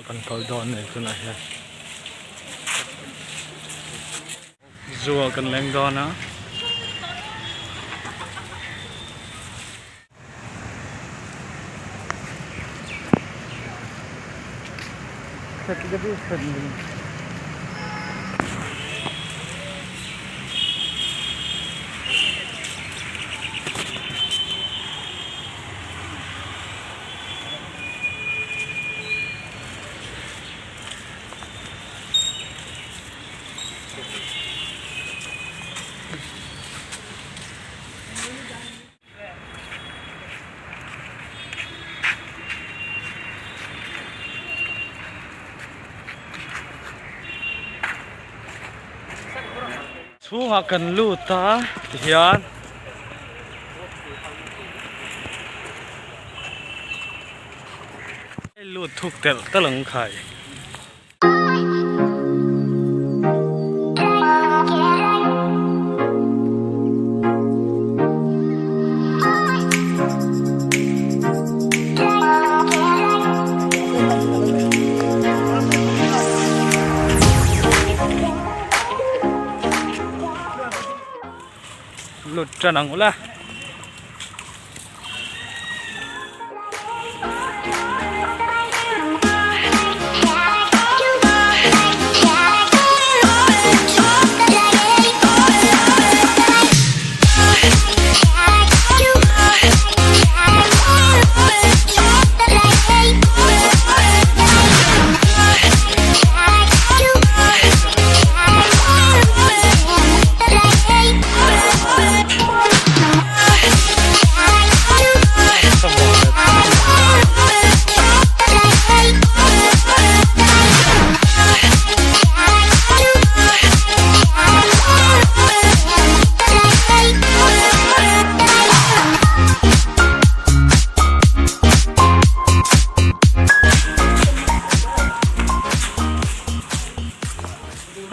Kan kal dawn a ni tunah hian zoo ah kan leng dawn a. Chhungah kan lut a tihian lut thuk telh telh ang khai. Lut tan ang ula.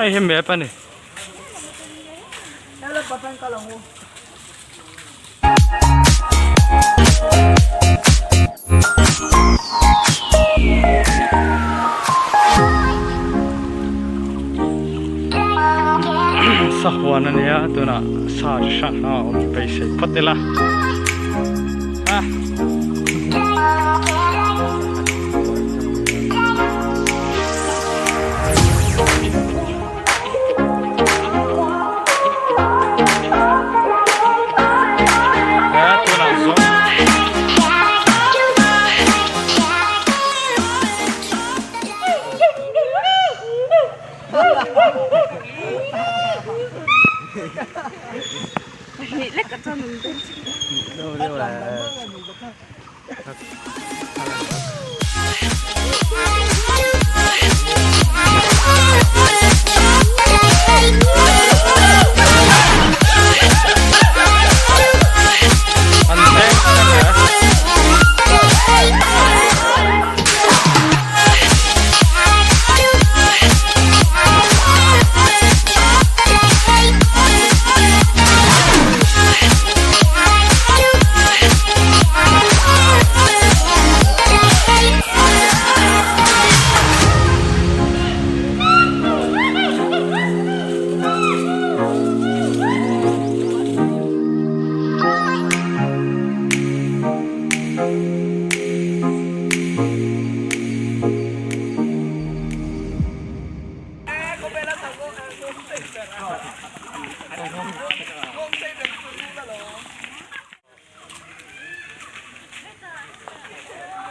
Hei hi map a ni. Sahuan a nia tunah sa chi hrang hrang a awm beisei phawt ila a.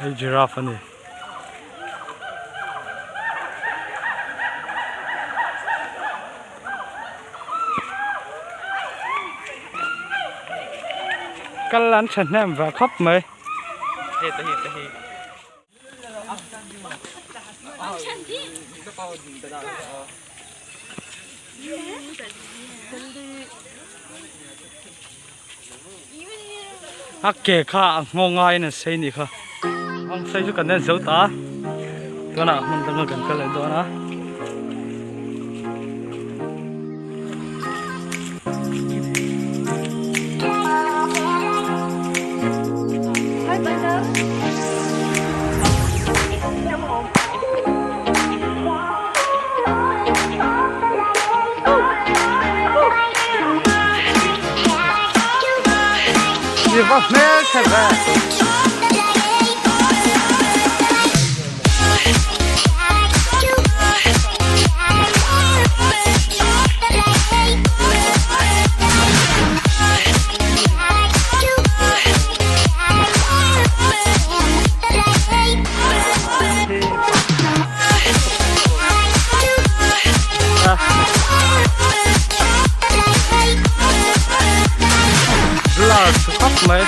Hei giraffe a ni. Kal an thahnem ve khawp mai. A ke kha a nghawng aiin an sei nih kha. Nghawng sei chu kan en zo ta a, tunah hmun danga kan kal leh dawn a. Va hmelchhe ve. Blur tha khawp mai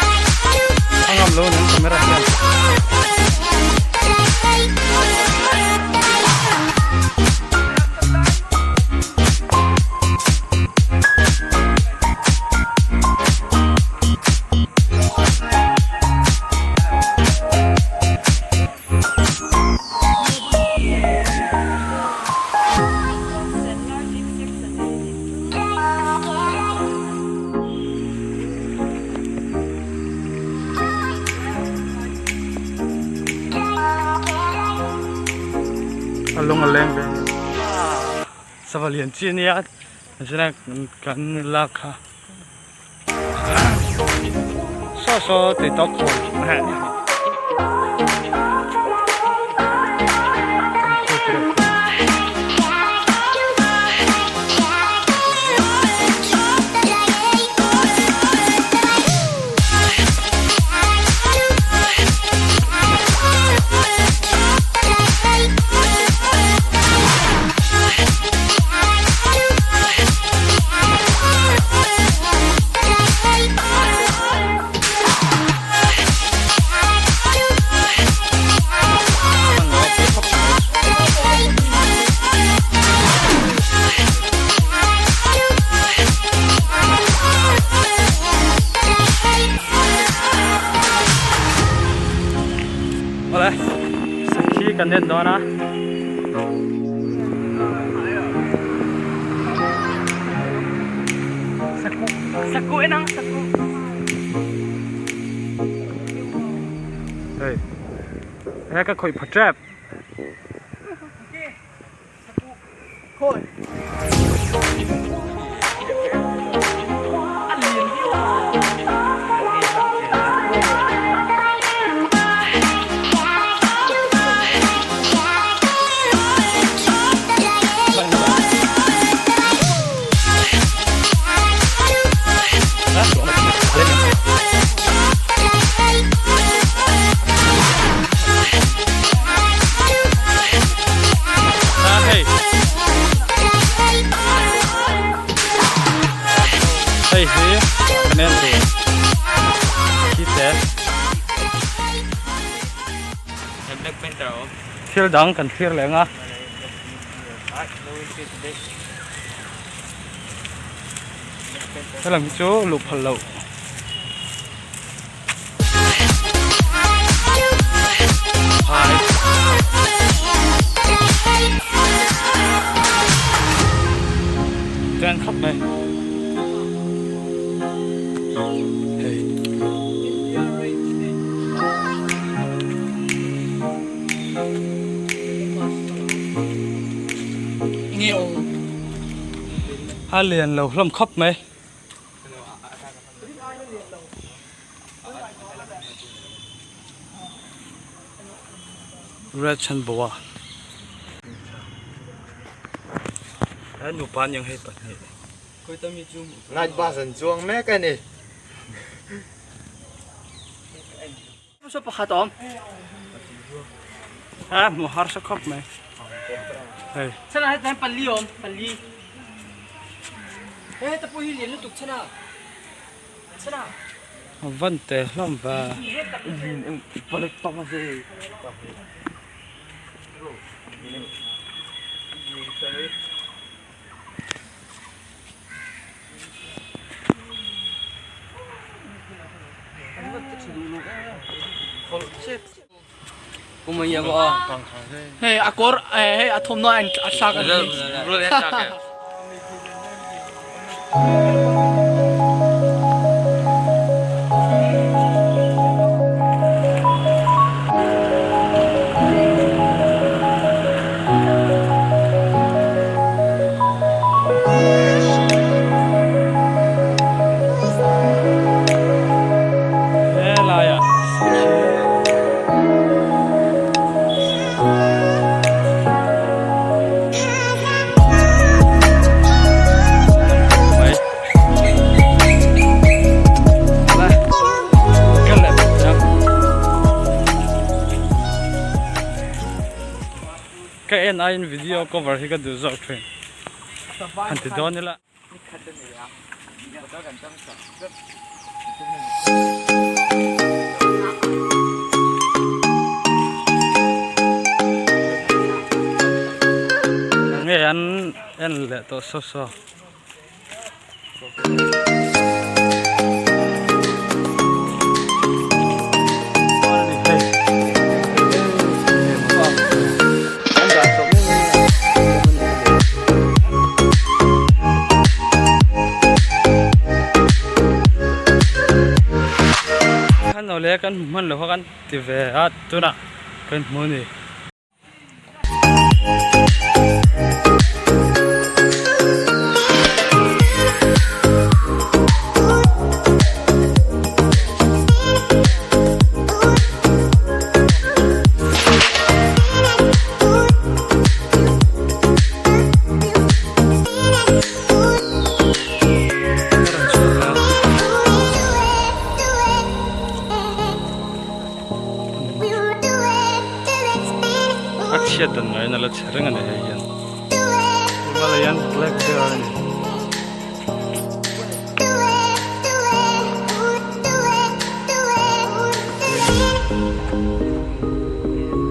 a ngam lo nen camera hian. A lung a leng ve sava lian chi a nia zira kan lak kha saw saw ti tawk khawi. Awle sakhi kan en dawn a. Saku en ang saku. Hei he ka khawih pha tep. Hei hi kan en tur khi te thil dang kan thlir leh ang a. Helam hi chu luh phal loh. Phai. Chuan khawp mai. Hei. A lian lo hlawm khawp mai. Red chan boa. He nupa an yang hei pahnih. Night bus an chuang mek a ni. Pakhat a awm. A hmuh harsa khawp mai. Hei. Chana heta hian pali a awm pali. He heta pawh hi lian lutuk chana. Chana. A van te hlawm va. Hei a kawr hei a thawmhnaw a thlak a ni. aiin video cover hi ka duh zawk thin. Han ti dawn ila. Nge an en leh tawh saw saw. Khan lo le kan hmu hman lo kha kan ti ve a tunah kan hmu a ni. A chhiat dan ngaiin a la chhe reng a ni hei hian Himalayan black bear a ni.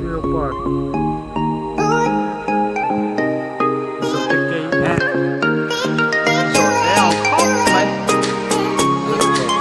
Leopard Zawhte kei Zawhte ang khawp mai Leopard.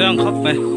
ang khawp mai.